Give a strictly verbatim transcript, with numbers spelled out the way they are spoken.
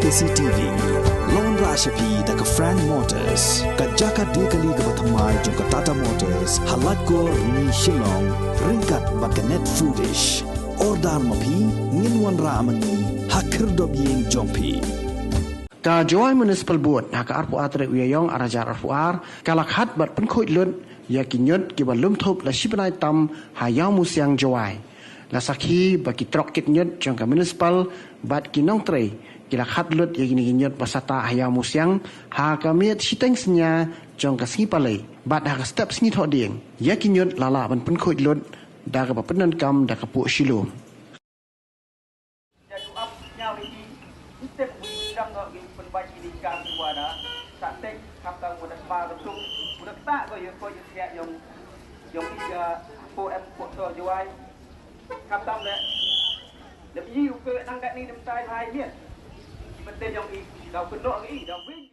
C T V. Long ra sha phi da ka Frank Motors, ka jaka de kali kaba thymmai jong ka Tata Motors, ha Laitkor, Rni, Shillong, ryngkat bad ka Net Foodish. Order ma phi, ngin wanrah ma ngi ha khyrdop ïing jong phi. Ka Jowai Municipal Board ha ka arphew ar tarik u Ïaïong ar hajar arphew ar ka la khad bad pynkhuid lut ïa ki ñiut kiba lum thup la shi bnai tam ha Ïawmusiang, Jowai. La sakhi ba ki trok kit ñiut jong ka municipal bad ki nongtrei ki la khad lut ïa kine ki ñiut ba sah ha Ïawmusiang ha ka miet shiteng synñia jong ka sngi Palei, bad ha ka step sngi Thohdieng ïa ki ñiut la lah ban pynkhuid lut da kaba pyndonkam da ka puh shilum. Ïa, u ap sñiaw ïa ki, u tip u dang noh ki pynbait ki ni ka u wa da, sa teng, khamtam u da kma ruh tuk, u da kta ko ïa ko ïa sia yong, yong i ka po em po so Jowai. Khamtam le, le i u ko nang kat ni dem tai hai miet. Ki mete yong i, da u kynnoh i, da u win.